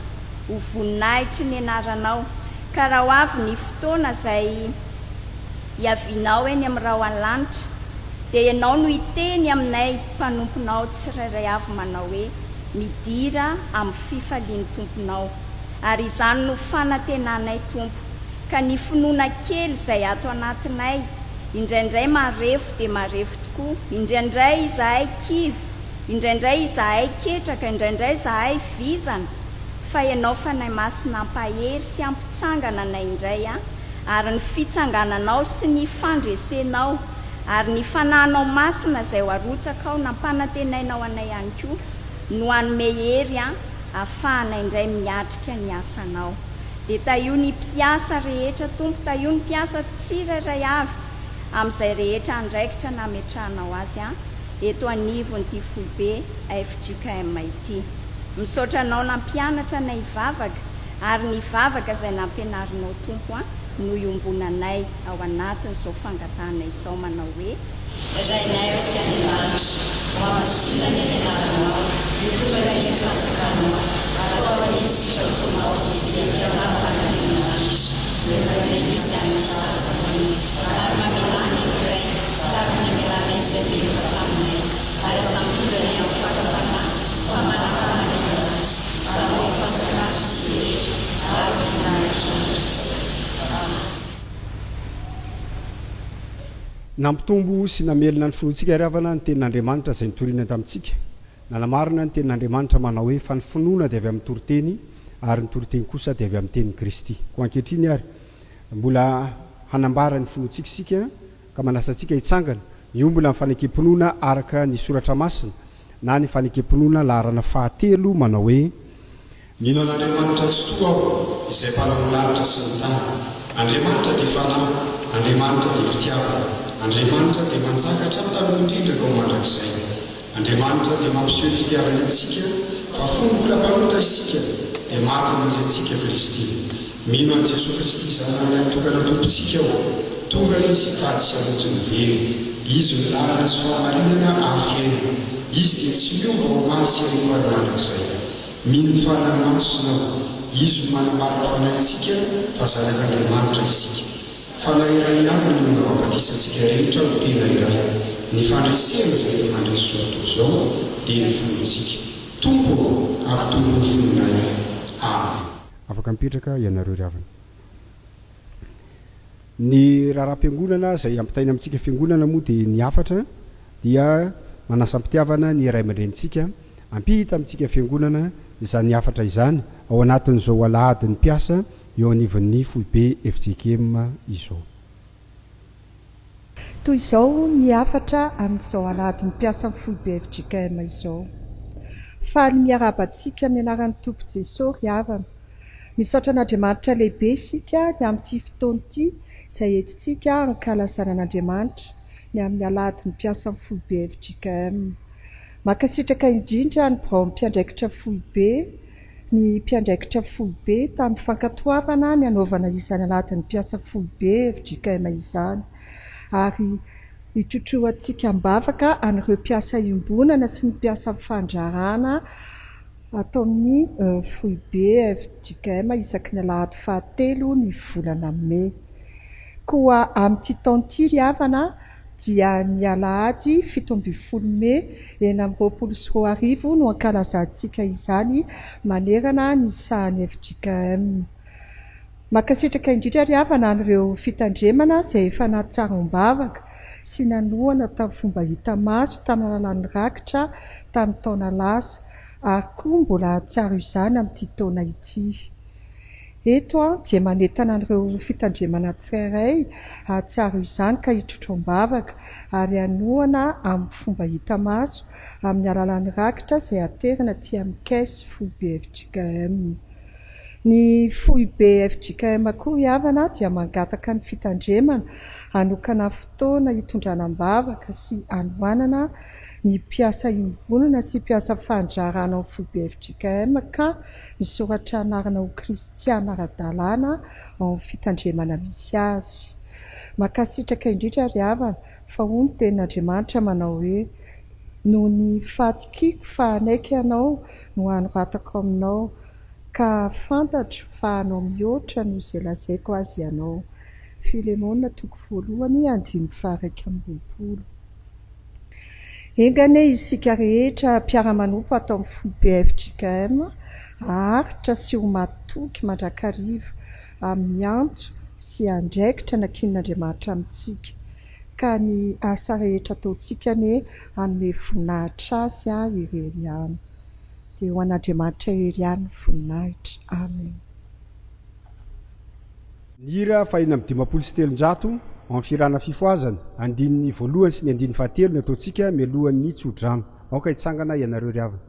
ho voninahitry ny anaranao, ka raha ho avy ny fotoana izay hiavianao eny amin'ny rahona lanitra, dia Ianao no hiteny aminay mpanomponao tsirairay avy manao hoe, Midira amin'ny fifalian'ny Tomponao. Ary izany no fanantenanay, Tompo. Ka ny finoana kely izay ato anatinay, indraindray marefo dia marefo tokoa, indraindray izahay kivy, indraindray izahay ketraka, indraindray izahay vizana, fa Ianao Fanahy Masina hampahery sy hampitsangana anay indray, ary ny fitsangananao sy ny fandresenao, ary ny Fanahinao Masina izay ho arotsakao nampanantenainao anay ihany koa no hanome hery hahafahana indray miatrika ny asanao. Dia tahio ny mpiasa rehetra Tompo, tahio ny mpiasa tsirairay avy amin'izay rehetra andraikitra nametrahanao azy eto anivon'ity foibe fjkm ity. Misaotra anao nampianatra anay hivavaka ary ny vavaka izay nampianarinao Tompo a no iombonanay ao anatin'izao fangatahanay izao manao hoe. Rainay izay any an-danitra, Hohamasinina anie ny anaranao, Ho tonga anie ny fanjakanao, Atao anie ny sitraponao, ety an-tany tahaka ny any an-danitra. Omeo anay anio izay hanina sahaza anay, ary mamelà ny helokay, tahaka ny amelanay izay meloka taminay, ary aza mitondra anay amin'ny fakam-panahy, fa manafaha anay amin'ny ratsy. Anao ny fanjakana. Nampitombo sy namelona ny finoantsika ry havana ny tenin'Andriamanitra izay notorina tamintsika. Nanamarina ny tenin'Andriamanitra manao hoe, Fa ny finoana dia avy amin'ny toriteny, ary ny toriteny kosa dia avy amin'ny tenin'i Kristy. Koa ankehitriny ary, mbola hanambara ny finoantsika isika, ka manasa antsika hitsangana, hiombona amin'ny fanekem-pinoana araka ny Soratra Masina, na ny fanekem-pinoana laharana fahatelo manao hoe, Mino an'Andriamanitra Tsitoha aho, izay Mpanao ny lanitra sy ny tany. Andriamanitra dia Fanahy, Andriamanitra dia Fitiavana, Andriamanitra dia manjaka hatramin'ny taloha indrindra ka ho mandrakizay. Andriamanitra dia mampiseho ny fitiavany antsika, fa fony mbola mpanota isika, dia maty hamonjy antsika Kristy. Mino an'i Jesoa Kristy Zanany Lahitokana Tompontsika aho. Tonga Izy hitady sy hamonjy ny very. Izy no lalana sy fahamarinana ary fiainana. Izy dia tsy miova omaly sy anio ary mandrakizay. Mino ny Fanahy Masina aho. Izy no manambara ny fanahintsika fa zanak'Andriamanitra isika. Fanahy iray ihany no nanao batisa antsika rehetra ho tena iray. Ny fandresena izay efa mandresy izao tontolo izao dia ny finoantsika. Tompo ô, ampitombo ny finoanay. Amen. Afaka mipetraka ianareo ry havana. Ny raharaham-piangonana izay ampitaina amintsika fiangonana moa dia ny hafatra dia manasa am-pitiavana ny ray aman-drenintsika hampita amintsika fiangonana izany hafatra izany ao anatin'izao alahadin'ny mpiasa eo anivon'ny foibe fjkm izao. Toy izao ny hafatra amin'izao alahadin'ny mpiasan'ny foibe fjkm izao. Faly miarahaba antsika amin'ny anaran'ny Tompo Jesoa ry havana. Misaotra an'Andriamanitra lehibe isika ny amin'ity fotoana ity izay entintsika hankalazana an'Andriamanitra ny amin'ny alahadin'ny mpiasan'ny foibe fjkm. Mankasitraka indrindra ny biraon'ny mpiandraikitra foibe ny mpiandraikitra foibe tamin'ny fankatoavana ny hanaovana izany alahadin'ny mpiasa foibe fjkm izany ary hitrotroantsika am-bavaka an'ireo mpiasa iombonana sy ny mpiasa fandraharahana ato amin'ny foibe fjkm isaky ny alahady fahatelo ny volana mey. Koa amin'ity taona ity ry havana dia ny alahady 17 mey 2026 no ankalazantsika izany manerana ny sahan'ny fjkm. Mankasitraka indrindra ry havana an'ireo fitandremana izay efa nahatsarom-bavaka sy nanohana tamin'ny fomba hita maso tamin'ny alalan'ny rakitra tamin'ny taona lasa ary koa mbola hahatsiaro izany amin'ity taona ity. Eto aho dia manentana an'ireo fitandremana tsirairay hahatsiaro izany ka hitrotro am-bavaka ary hanohana amin'ny fomba hita maso amin'ny alalan'ny rakitra izay aterina aty amin'ny caisse foibe fjkm. Ny foibe fjkm koa ry havana dia mangataka ny fitandremana hanokana fotoana hitondrana am-bavaka sy hanohanana ny mpiasa iombonana sy mpiasa fandraharahana ao amin'ny foibe fjkm ka misoratra anarana ho kristiana ara-dalàna ao amin'ny fitandremana misy azy. Mankasitraka indrindra ry havana fa hoy ny tenin'Andriamanitra manao hoe, Noho ny fahatokiako fa hanaiky ianao no hanoratako aminao, ka fantatro fa hanao mihoatra noho izay lazaiko azy ianao. Filemona toko voalohany andininy faha-21. Enga anie isika rehetra mpiara-manompo ato amin'ny foibe fjkm haharitra sy ho matoky mandrakariva amin'ny antso sy andraikitra nankinin'Andriamanitra amintsika, ka ny asa rehetra ataontsika anie hanome voninahitra Azy irery ihany. Dia ho an'Andriamanitra irery ihany ny voninahitra. Amen. Ny hira faha-356 ao amin'ny fihirana Fifohazana, andininy voalohany sy ny andininy fahatelo no ataontsika mialohan'ny tsodrano. Aoka hitsangana ianareo ry havana.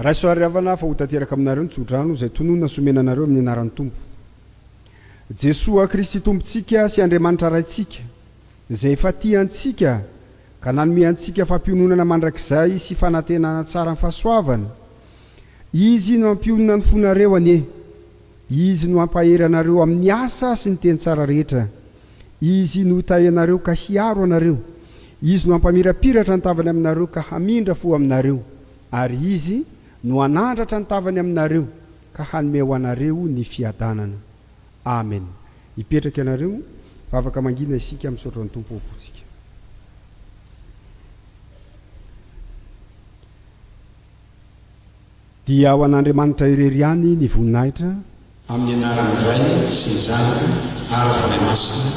Raiso ary havana fa ho tanteraka aminareo ny tsodrano izay tononina sy omena anareo amin'ny anaran'ny Tompo. Jesoa Kristy Tompontsika sy Andriamanitra Raintsika, izay efa tia antsika ka nanome antsika fampiononana mandrakizay sy fanantenana tsara ny fahasoavana, Izy no hampionona ny fonareo anie. Izy no hampahery anareo amin'ny asa sy ny teny tsara rehetra. Izy no hitahy anareo ka hiaro anareo. Izy no hampamirapiratra ny tavany aminareo ka hamindra fo aminareo. Ary Izy no hanandratra ny tavany aminareo ka hanome ho anareo ny fiadanana. Amen. Hipetraka ianareo, vavaka mangina isika misaotra ny Tompo ao am-pontsika. Dia ho an'Andriamanitra irery ihany ny voninahitra. Amin'ny anaran'ny Ray sy ny Zanaka ary Fanahy Masina.